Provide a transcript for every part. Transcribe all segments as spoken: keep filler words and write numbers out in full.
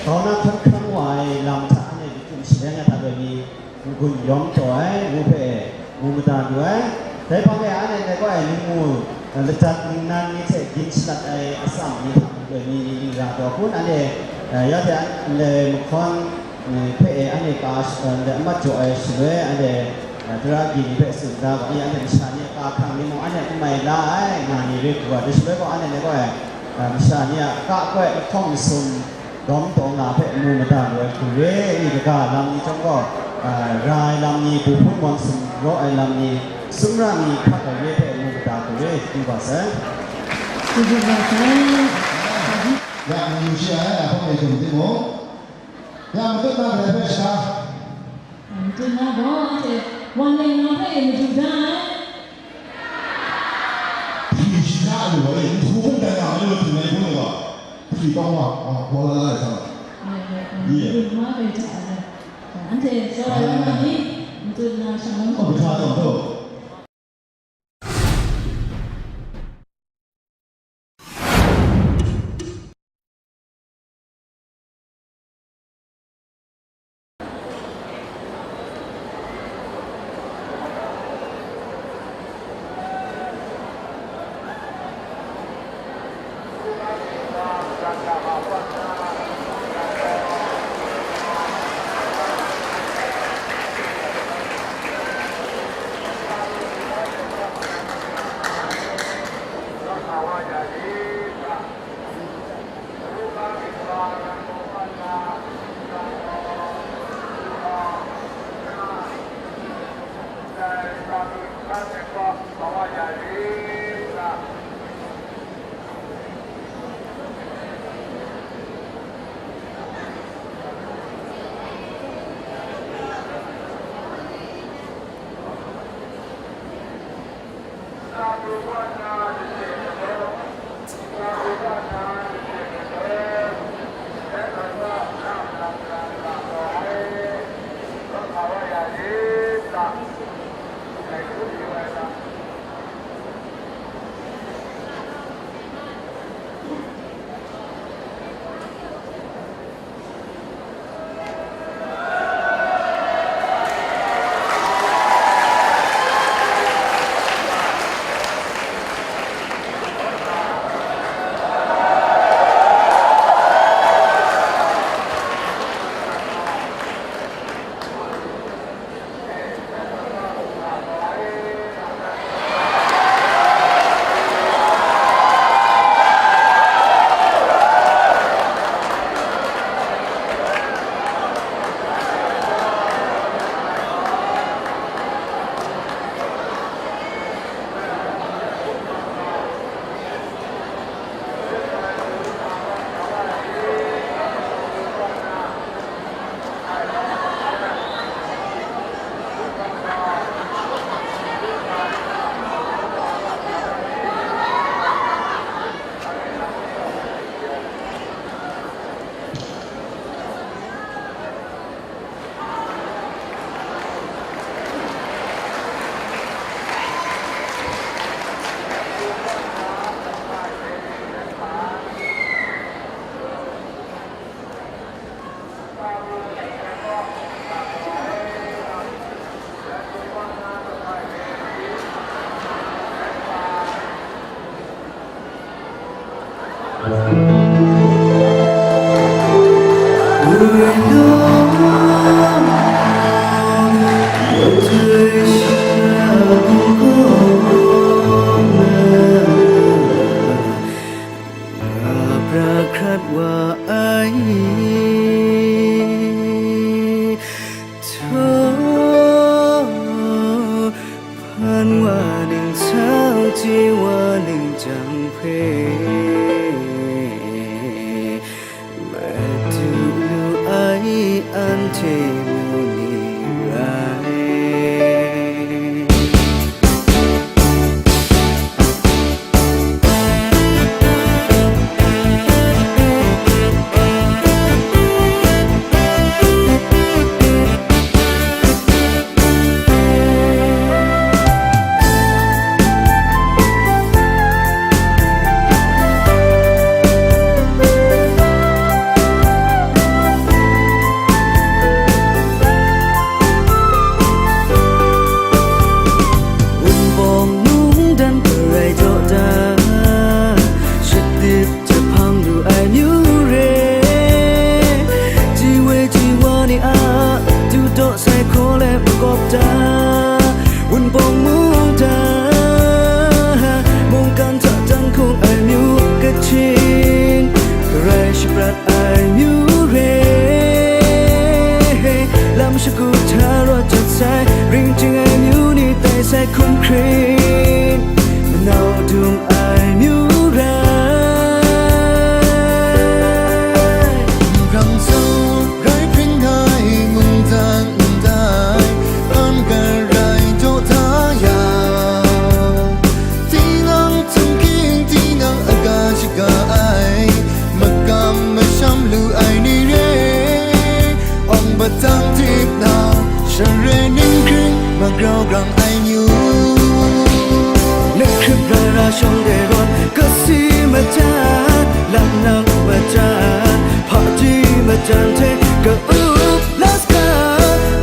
Grau na hkan hkrang wa ai lam hta anhte jahtum shaleng ai hta loi mi n-gun yawm taw ai ngu hpe mu mada lu ai. Dai hpang e anhte ndai gaw ai ningmu, eh, lajat ningnan ni hte gin shalat ai atsam ni hta loi mi ni ning ra taw kun anhte, eh, ya hte ndai mahkawn, eh, hpe e anhte ka sh-, eh, ndai amat jaw ai shaloi anhte, eh, tara agyi ni hpe tsun da gaw, anhte masha ni a ka hkrang ni mung anhte n mai la ai nga ni rai hku ai. Dai shaloi gaw anhte ndai gaw ai, eh, masha ni a ka koi lahkawng masum, dawm taw nga hpe mu mada lu ai hku re, i kaga lam ni chyawm gaw, a, ra ai lam ni, bu hpun mawn sumraw ai lam ni, sumra ni hkrat ai re hpe mu mada hku re, du wa sai. Du wa sai. Ya, mu shi ai, a hpang e dum timung. Ya, matut na galai hpe shada. Matut na gaw, anhte wan leng na hpe e madu da ai. Hpyi shana lu ai, nhku hkungdan nga ai lu hpyi na hpung ni gaw, hpyi kau nga, wa, wa la la ai sa nga. Ye. Ye. Yu ma kai hta ai. Anhte tsawra ai ma ni, ntut na shang lam. Oh, bihta tawn taw. Pra hkrat wa ai. Hpan wa ning sau chye wa ning jang hpe, madu lu ai anhte mu ni rai. Shagu hta rawt jat sai, ring ting ai amyu ni tai sai hkum hkrit, manau dung ai amyu rai. Rang sau rai hpring ai mungdan ndai, hpan garai jaw da ya. Tinang htung hking, tinang aga shaga ai, makam masham lu ai ni re, awng batang dip na, share ning hkring magrau grang ai nyu. Nehkrip rara shawng de rawt, kasi majan, lam nang majan, hpaji majan hte ka-up laska,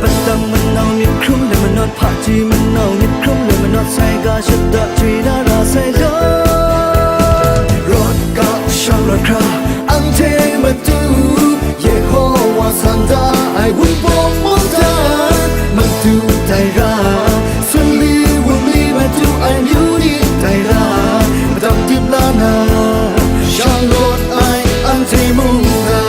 patang manau myit hkrum le manawt, hpaji manau myit hkrum le manawt, sai ga shada jwi na ra sai law. Rawt ga shang rawt hkra, anhte matu, Yehowa san da ai wunpawng mungdan, matu tai ra, sunli wunli matu ai amyu ni tai ra, madang dip la na, shang rawt ai anhte mungdan.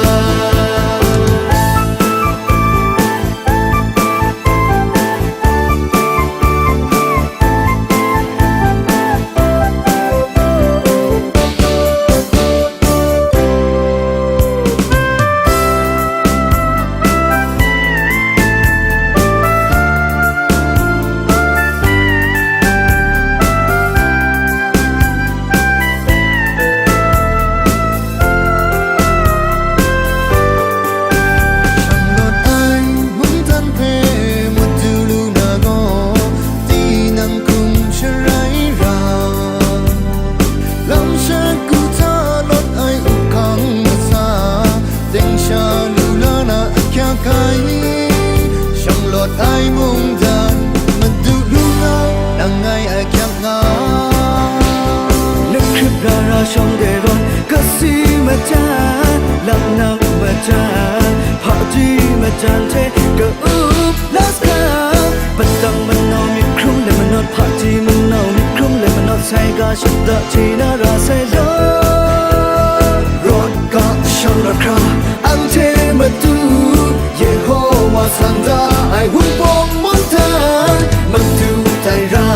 Shanglawt ai mungdan hpe mut du lu na gaw, tinang hkum sharai ra, lam shagu hta lawt ai up hkang masa, deng sha lu la na ahkyak ai, shanglawt ai mungdan, madu lu nga, nang ngai ahkyak nga. Nehkrip rara shawng de rawt, kasi majan, lam nang majan, hpaji majan hte ka-up laska, patang manau myit hkrum le manawt, hpaji manau myit hkrum le manawt, sai ga shada jwi na ra sai law. Rawt ga shang rawt hkra, anhte matu, Yehowa san da ai wunpawng mungdan, matu tai ra,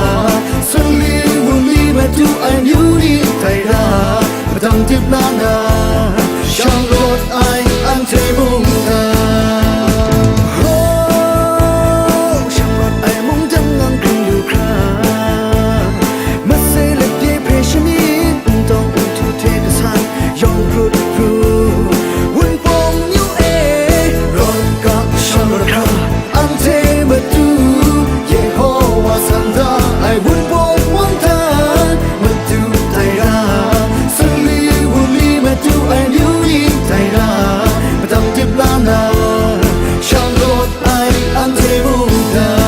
sunli wunli matu ai amyu ni tai ra, madang dip la na, shanglawt ai anhte mungdan. Ho, shanglawt ai mungdan ngang hkring lu hkra, masai lapye hpe shamyit, ntawng nhtu hte kasan, yawng hkrut hkru, wunpawng myu e, rawt ga shang rawt hkra, anhte matu, Yehowa san da ai wunpawng mungdan, matu tai ra, sunli wunli matu ai amyu ni tai ra, madang dip la na, shanglawt ai anhte mungdan.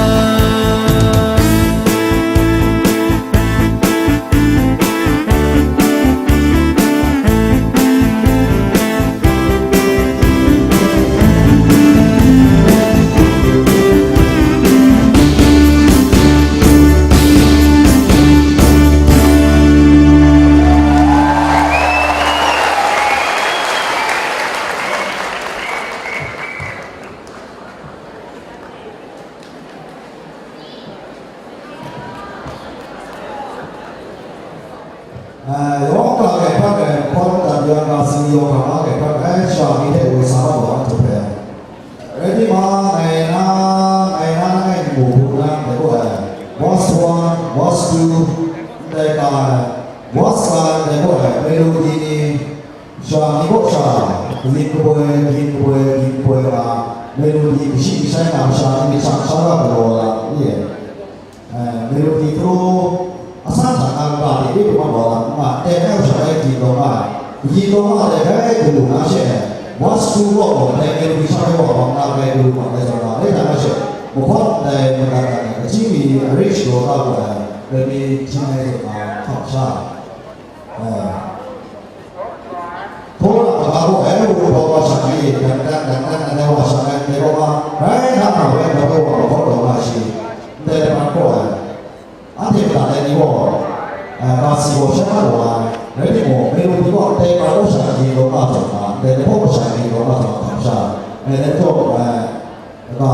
Yawng hkra grai hprat ai, hkawn dan ya nga si yawng hkra nga grai hprat ai, sha ni hte woi sa mat wa, anhte hpe. Rai timung, ngai na, ngai na, ngai mu bu na, dai gaw ai, verse one, verse two, ndai ka ai, verse ka ai, dai gaw ai, melody ni, sha ni kaw sha, yin kaboi, yin kaboi, yin kaboi nga, melody kashi kashai na masha ni myit shang sha ra galaw ai, ni e. Melody hkru asan hta na kaba de de mat wa lam nna, teng ai hpang e ginlawng nga ai, ginlawng nga ai dai bai galu na she, verse two kaw gaw dai melody sha rai wa bang na rai galu mat ai zawn na, dai hta na she, mahkawn ndai madat ai, kachyi mi arrange law kau ai, dai mi hpyi ai zawn na, hkam sha ai. Hkawhkam hkawhkam gaw, e, wunpawng wa sha ni, dan dan dan dan dan wa sha ai, dai gaw ma, rai hkawhkam wa, dai gaw wa, hkawhkam wa shi, ndai lam hkawhkam ai. Anhte mada dai ni gaw, e, ga si gaw sha na wa ai, rai timung, melody gaw, dai ga gaw sha ni gaw ma taw na, dai gaw sha ni gaw ma taw na, hkam sha ai. E, dai gaw, e, ga,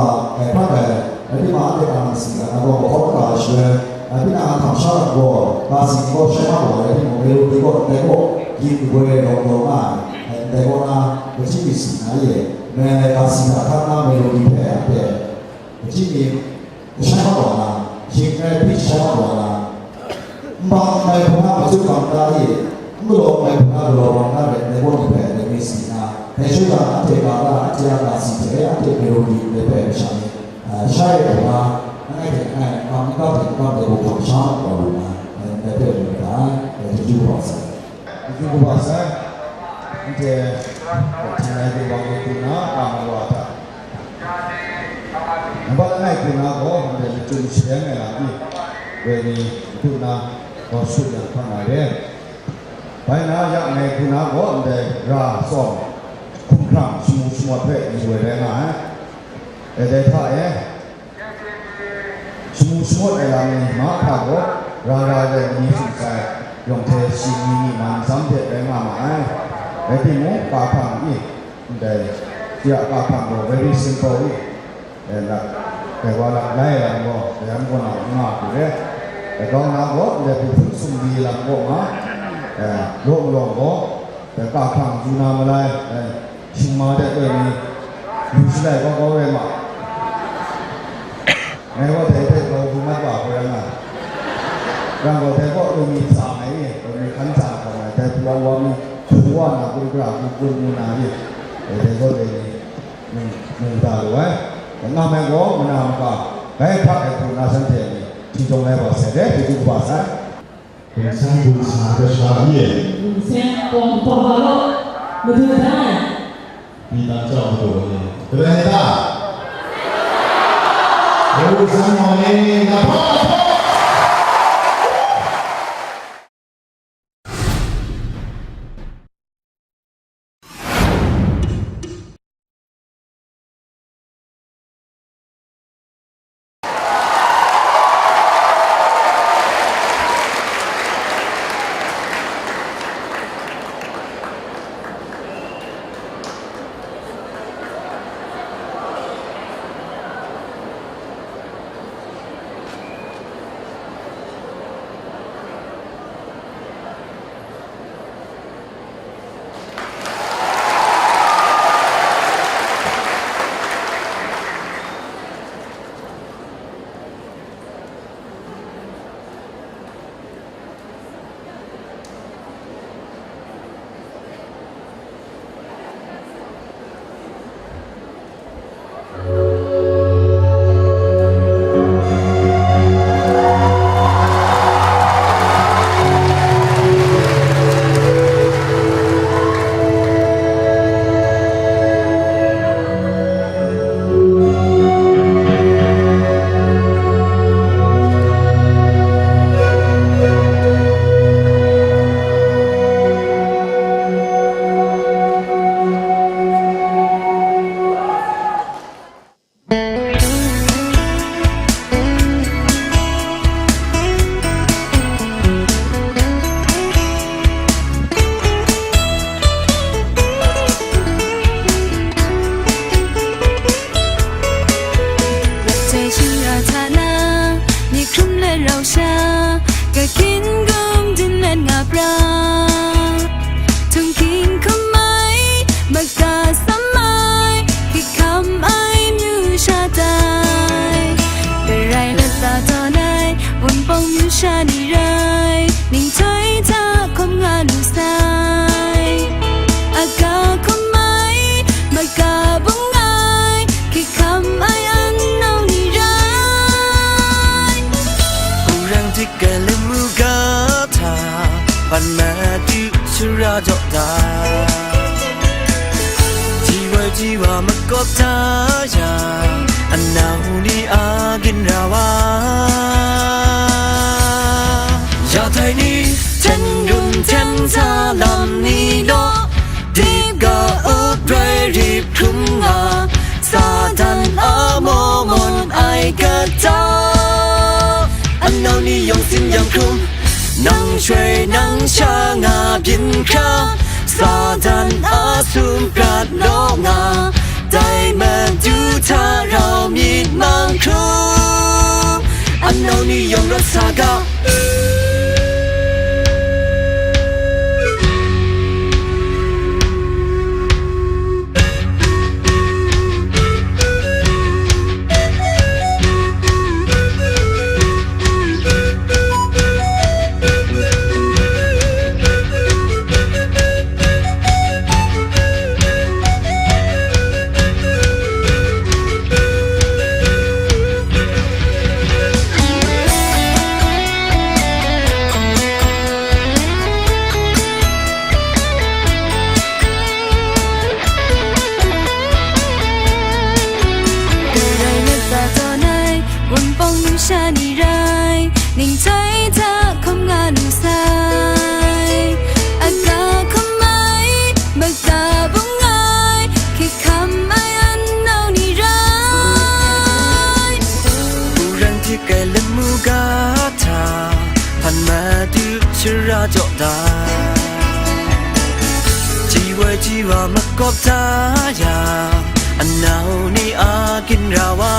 Mene kasi na hta na melodi hpe anhte, kaji ni, kashai mat wa na, shing rai hpyi kashai mat wa na, nbang mai hpung na matsun bang ta e, n galaw mai hpung na galaw bang na rai, ndai gaw ni hpe dai mi si na, dai shoi hta anhte ga la, anhte a kasi hte, anhte melodi ndai hpe masha ni, a, shai ai hpung na, langai hte langai, kam n kap hte n kap dai gaw hkam sha mat wa lu na, ndai hpe lu na, dai hte du wa sai. N du kaba sai, anhte, htingnai hte wa lu du na, a, wa hta. Nambat langai hpung na gaw, ndai lachyum shaleng ai lam ni, woi ni, madu na, gaw shut yang hpang ai re. Bai na, ya ngai hpung na gaw, ndai ra tsawm, hkumhkrang, shamu shamawt hpe ni woi rai nga ai. E dai hta e, shamu shamawt ai lam ni mahkra gaw, ra ra rai ni tsun sai, yawng hte shi ni myi man tsam hte rai nga ma ai. Rai timung, ka hpang ni, ndai, ya ka hpang gaw very simple ni, e, lak, dai wa lak lai lam gaw, dai yan kaw na n nga hku re. Dai kau na gaw, ndai hpu hpun sumri lam kaw nga, e, law malawng gaw, dai ka hpang du na malai, dai, shingma de loi mi, lu shalai kau kau rai ma. Ngai gaw dai hpe grau du mat wa hkoi rai nga ai. Rang gaw dai kaw loi mi tsa ai e, loi mi hkan tsa hkawm ai, dai hpu wa mi, hpu wa na, kun hkra, kun kun mu na ni, dai dai kaw dai ni, nung, nung da lu ai. Ngam ai gaw mana maka, bai hkrak ai hku na shanhte ni, hti jawng lai wa sai, dai hte du kaba sai. Hpyen san gun sa ai kasha ni e. Gun san pawng pawng ga law, madu dan. Pyi dan chyau madu ni. Kadai ni ta? Gun san wa ni, na pa, na pa. Jai shing ra hta na, myit hkrum let rau sha, kakin gum din let nga pra. Htung hking hkum ai, maga sam ai, hkrit hkam ai myu sha tai. Karai lata tawn ai, Wunpawng myu sha ni rai, ninghtoi hta hkawm nga lu sai. Aga hkum ai, maga bung ai, hkrit hkam ai an nau ni rai. Hpung rang dik ai lamu ga hta, ban madu sara jaw da. Ji woi ji wa makawp da yang, anau ni a ginra wa. Ya tai ni, hten gun hten sa lam ni law, dip ga up rai rip hkrum nga, Satan a maw mawn ai kata. Anau ni yawng sin yang hkrum, nang shui nang sha nga byin hkra, Satan a sum prat law nga, dai madu hta rau myit mang hkrum, anau ni yawng rawt sa ga. Ning chyoi hta hkam nga nu sai, a ga hkam ai, maka bung ai, hkye hkam ai anau ni rai. Mungdan htik ai lamu ga hta, hpan madu shara jaw da. Ji woi ji wa makawp da yang, anau ni a ginra wa.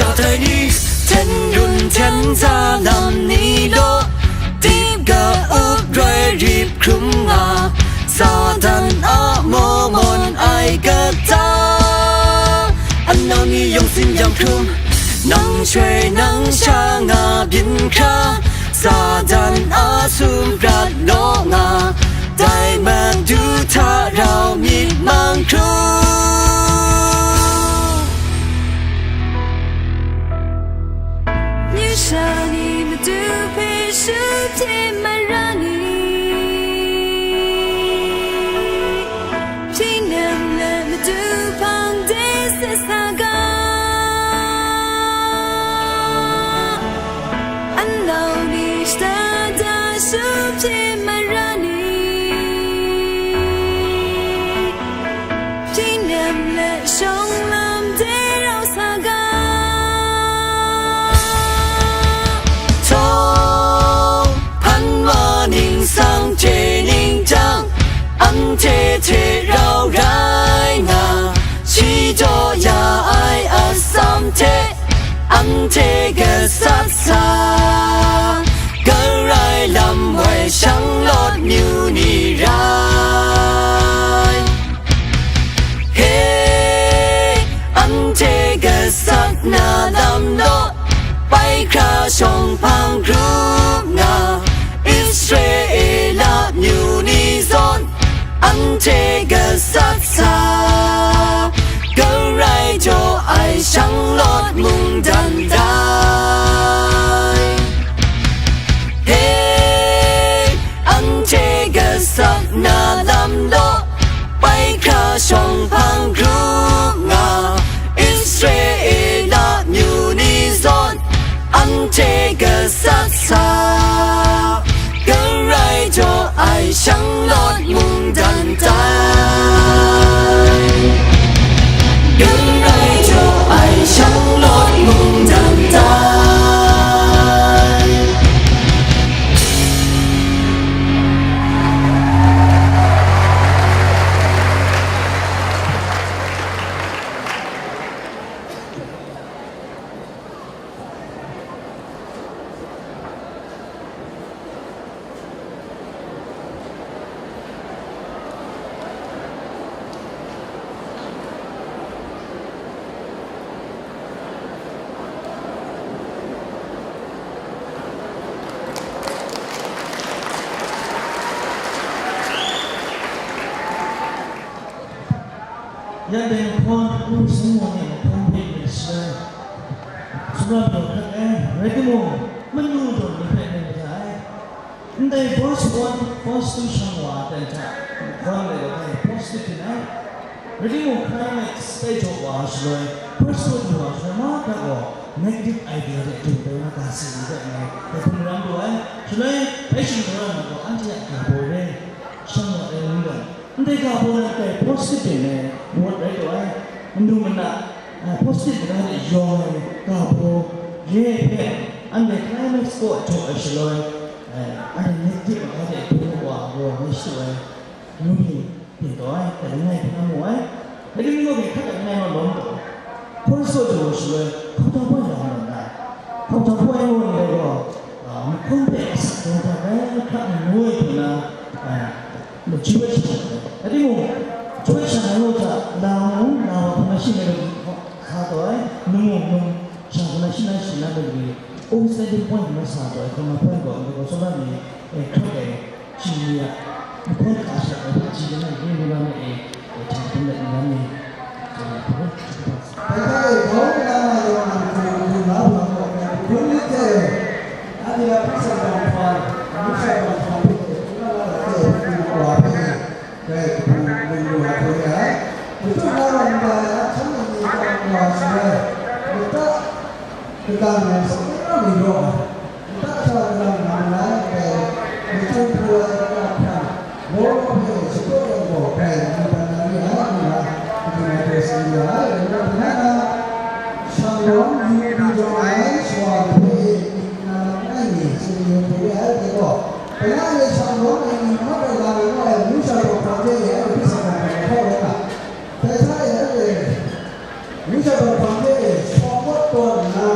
Ya dai ni, hten run hten za lam ni law, dip ga up roi rip hkrum nga, Satan a mawmawn ai kata. Anau ni yawng sin yawng hkrum, nang shoi nang sha nga byin hkra, Satan a sum prat law nga, dai madu hta rau myit mang hkrum. Yu sha ni madu hpe shu hte mara ni, hpyi nem let madu hpang de se sa ga, anau ni shada da shu hte mara ni, hpyi nem let shawng lam de rau sa ga. Htawng, hpan ma ningsang hte ning jang, anhte hte rau rai nga, shi jaw ya ai atsam hte, anhte gasat sa, galrai lam woi shanglawt myu ni rai. He, anhte gasat na lam law, bai hkra shawng hpang grup nga, Israela myu ni zawn, anhte gasat sa, galrai jaw ai shanglawt mungdan dai. He, anhte gasat na lam law, bai hkra shawng hpang grup nga, Israela myu ni zawn, anhte gasat sa, galrai jaw ai shanglawt mungdan tai. Galrai jaw ai shanglawt mungdan tai. Yan dai mahkawn, npu singwang e mahkawn hpe myit shaloi, sumran pyaw hkrat ai, rai timung, manu dawn ni hpe nem ai. Ndai verse one, verse two shang wa ai hta, hkawn lai gaw dai positive rin ai. Rai timung, climax dai jaw wa shaloi, verse two wa shaloi, mahkra gaw negative idea hte du ai na ga si ni dai ngai, dai hpung ram lu ai. Shaloi, bai shing daw na gaw, anhte a ga baw re, shang wa ai mungdan. Ndai ga baw nan kai positive rin ai word rai taw ai. Manu mana, a, positive mada hte yawng ai ga baw re ai hpe, anhte climax kaw jaw ai shaloi, a, anhte negative mada hte du wa gaw ngai shadu ai. Ngu mi, byin taw ai, dai langai hpe nga mu ai. Dai ni gaw hpe hkrat ai langai naw lawm taw, hkawn sawt jaw ai shaloi, hkau hta hpaw ai nga mu ai. Hkau hta hpaw ai nga ndai gaw, a, mahkawn hpe asak dawng hta rai hkra ngu ai hte na, a, Machyu ai sha, rai timung, machyu ai sha ngai gaw hta, la mung, la wa hkra shi ngai gaw sa taw ai, num mung, num sha hkra shi na shi na gaw, o standing point hkra sa taw ai, hkra point gaw, ngai gaw tsawra mi, e, hkra ai, shi ni a, mahkawn hkra sha ai, hpaji de na, ring ring na e, e, hta hkrum dat na mi, e, hkra. Dai hta e, grau nna nga yawng nang hte matu na hpang gaw, ngai hpung hpun myit hte, anhte a hpung shai bang hpan, amyu shai bang hpan hpe, hpung na na ra hte hpung wa hpe, dai hpung ning lu ai hpung re ai. Matu na wa ndai a hkyan nang ni kau wa shaloi, lata Kalang ai, sawk na mi raw ai, nta sha kalang nga ai, dai, maichun pru ai, kata hpang, law law hpe shapraw ai gaw, grai na ban na re ai, ngu na, kaning ai hpe tsun ya ai, ngu na, Shanglawm yu du jawng ai, shawa ni hpe, myit na lam ai ni, tsun yu hpe re ai, dai gaw, kalang ai shanglawm ai ni, mat ai lam ai, ngu ai, amyu sha taw hpang de ai, hpyi sa na ai, hkaw rai nga. Dai hta e, anhte, Yu sha taw hpang hte e shawng mat tawn nna,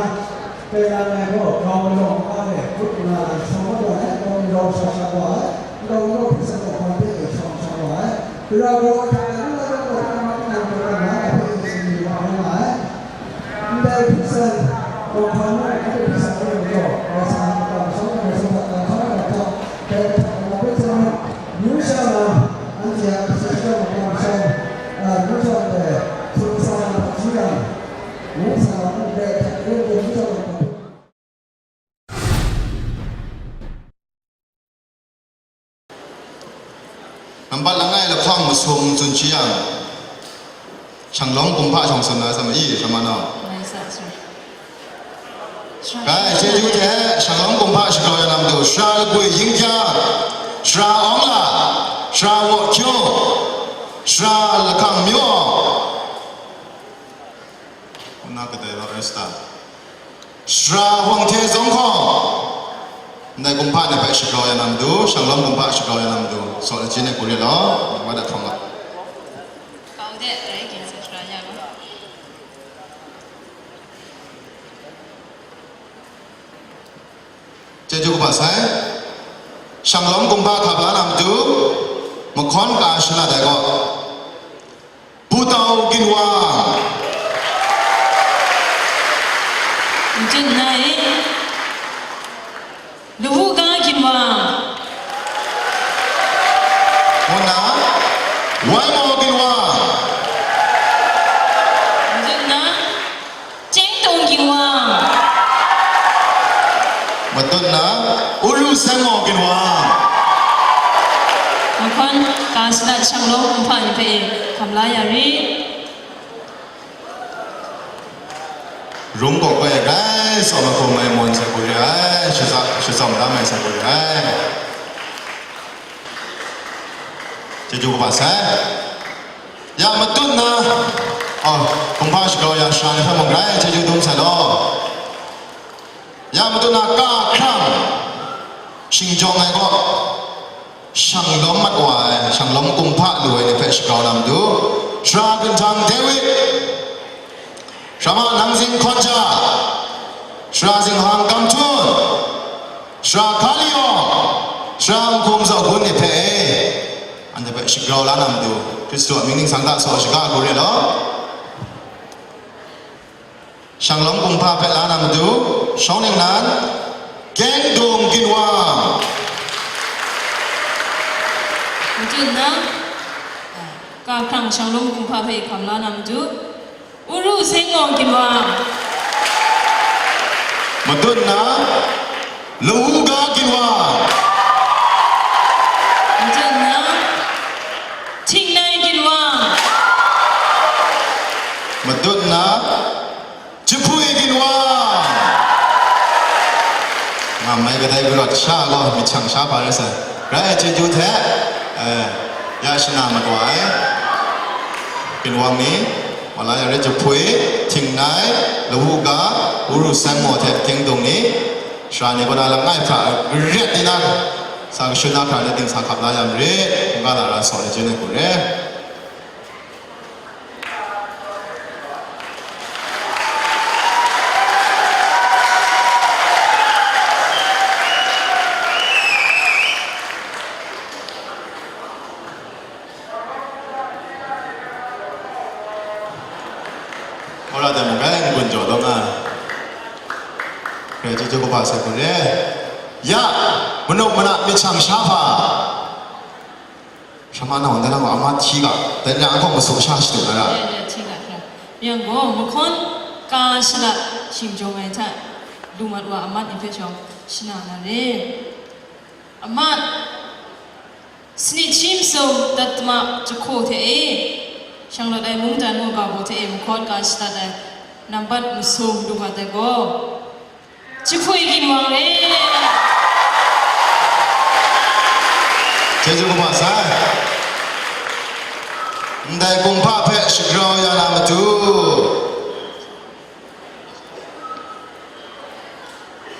kailang ai gaw grau malawng hpa e hkut nna shawng mat tawn ai, grau malawng sha sha wa ai, grau malawng hpyi sa taw hpang hte e shawng sha wa ai, gara gaw hta e lu la gaw hta ma tinang taw nna, a hpe e singli wa rai nga ai. Ndai hpyi sa taw hpang mung, a hpe hpyi sa mung gaw, Karai Kasang a makam shawng ai, Karai Kasang hta kamsham ai hta, dai hta na hpe hte mung, Yu sha lam, anhte a hpyi sa shawng ai makam shawng, a, yu sha ndai, hpung sa lam hpyi yang, Ngu sa na mung grai hta rai taw, ngu sa na mung. Nambat langai lahkawng masum tsun shi yang, Shanglawm kumhpa shawng tsun na sama i, sama nau. Mai sa, sir. Rai, chyeju hte Shanglawm kumhpa shagrau ya na matu, sara lagwi yin kyang, sara awng la, sara waw kyu, sara lahkang myaw. Nna kadai law rai sa ta? Sara hpang hte zong hkawng, ndai kumhpa ni hpe shagrau ya na matu, Shanglawm kumhpa shagrau ya na matu, saw lachin ai hku re law, wa dat hkawm ga. Kau de, rai ginsa sara ya law. Chyeju kaba sai, Shanglawm kumhpa hkap la na matu, mahkawn ka shalat ai gaw, Putau ginwang. Nchun nai. Lawu ga ginwang. Ngu nna, Waimaw ginwang. Nchun nna, Chengtung ginwang. Matut nna, Uru Sengmaw ginwang. Mahkawn ka shalat Shanglawm kumhpa ni hpe e hkam la ya rit. Rung kawk koi grai, tsawm ai hkum ai mawn sai hku re ai, shazak, shazawm dam ai sai hku re ai. Chyeju kaba sai. Ya matut nna, oh, kumhpa shagrau ya sara ni hpe mung grai chyeju dum sai law. Ya matut nna ka hkrang shingjawng ai gaw, Shanglawm mat wa ai, Shanglawm kumhpa lu ai ni hpe shagrau na matu, Sara Ginhtang David, Sara Nangzing Hkawn Ja, Sara Zinghang Kamhtun, Sara Hka Li Awng, Sara Nhkum Zaw Gun ni hpe e, anhte hpe shagrau la na matu, Hkristu a mying ningsang hta saw shaga hku re law. Shanglawm kumhpa hpe la na matu, shawng ningnan, Kengdung ginwang. Matut nna, ka hkrang Shanglawm kumhpa hpe hkam la na matu, Uru Sengmaw ginwang. Matut nna, Lawu ga ginwang. Matut nna, Htingnai ginwang. Matut nna, Jahpui ginwang. Ngam ai kadai garawt sha gaw myit shang sha hpa rai sai. Rai ai chyeju hte, eh, ya shana mat wa ai ginwang ni, wa la ya re, Jahpui, Htingnai, Lawu ga, Uru Sengmaw hte Kengdung ni, sara ni kaw na langai hkra garet ni na, sa kashun na hkra ni dingsa hkap la ya marit, hkungga lara saw ni chyen ai hku re. Wora de mung rai n-gun jaw taw nga ai. Grai chyeju kaba sai hku re. Ya, manuk mana myit shang sha hpa. Shamana wang dai lang wa, ama hti ga, dai nya a hkawng masum sha shadu na ra. Ya, ya, hti ga hkra. Yang gaw, mahkawn ka shalat shingjawng ai hta, lu mat wa amat ni hpe shawng shana na re. Amat, sanit shi masum tatma jahku hte e, shanglawt ai mungdan mungga baw hte e mahkawn ka shalat ai, Nambat masum lu nga ai gaw, Jahpui Ginwang re. Chyeju kaba sai. Ndai kumhpa hpe shagrau ya na matu.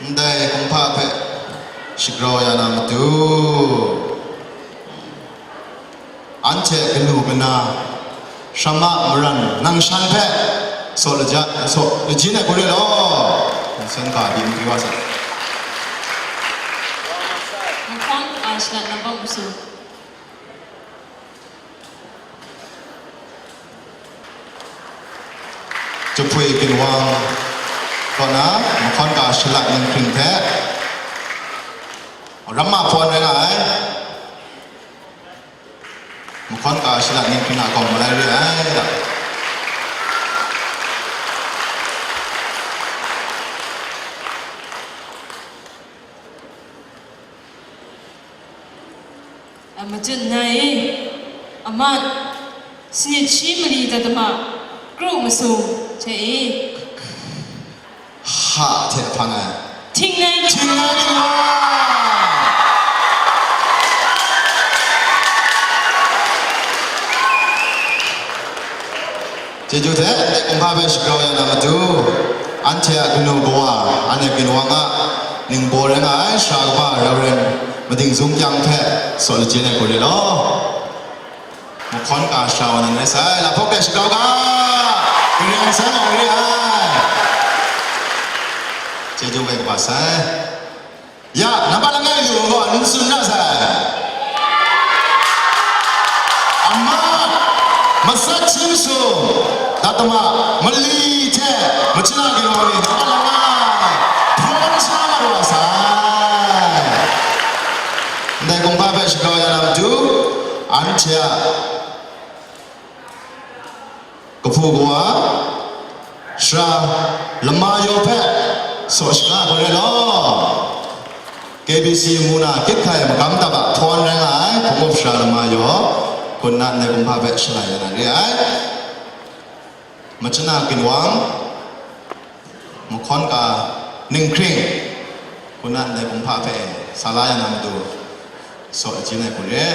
Ndai kumhpa hpe shagrau ya na matu. Anhte kanu kana, shrama maran nang shan hpe saw laja, saw lajin ai hku re law, nsen ga di n wa sa. Mahkawn a shalat nambat masum. Jahpui Ginwang kaw na, mahkawn ga shalat ninghpring hte ramma pawn rai nga ai. Mahkawn ga shalat ninghpring a gaw malai re ai da. A, machun nna e, amat, sanit shi mali dat dama, kru masum hte e. Ha hte hpang ai. Htingnai. Htingnai Ginwang. Chyeju hte, ndai kumhpa hpe shagrau ya na matu, anhte a kanu kawa, anhte Ginwang a ningbaw rai nga ai, sara kaba Reverend Mading Zung Kyang hpe saw lajin ai hku re law. Mahkawn ga shawa nan rai sai, lahpawk de shagrau ga, Karai Kasang a re ai. Chyeju bai kaba sai. Ya, nambat langai lu gaw n tsun na sai. Ama, masat hpyi masum, dat dama, mali hte, machun a ginwang ni, nambat langai, hprawn sa na wa sai. Ndai kumhpa hpe shagrau ya na matu, anhte a kahpu kawa, sara lama yaw hpe saw shaga ai hku re law. K B C mung na kyit hkai magam dap a hpawn rai nga ai hpung up sara lama yaw, hkun na ndai kumhpa hpe shalai ya na re ai. Machun a ginwang, mahkawn ga ninghpring, hkun na ndai kumhpa hpe sa la ya na matu, saw lajin ai hku re.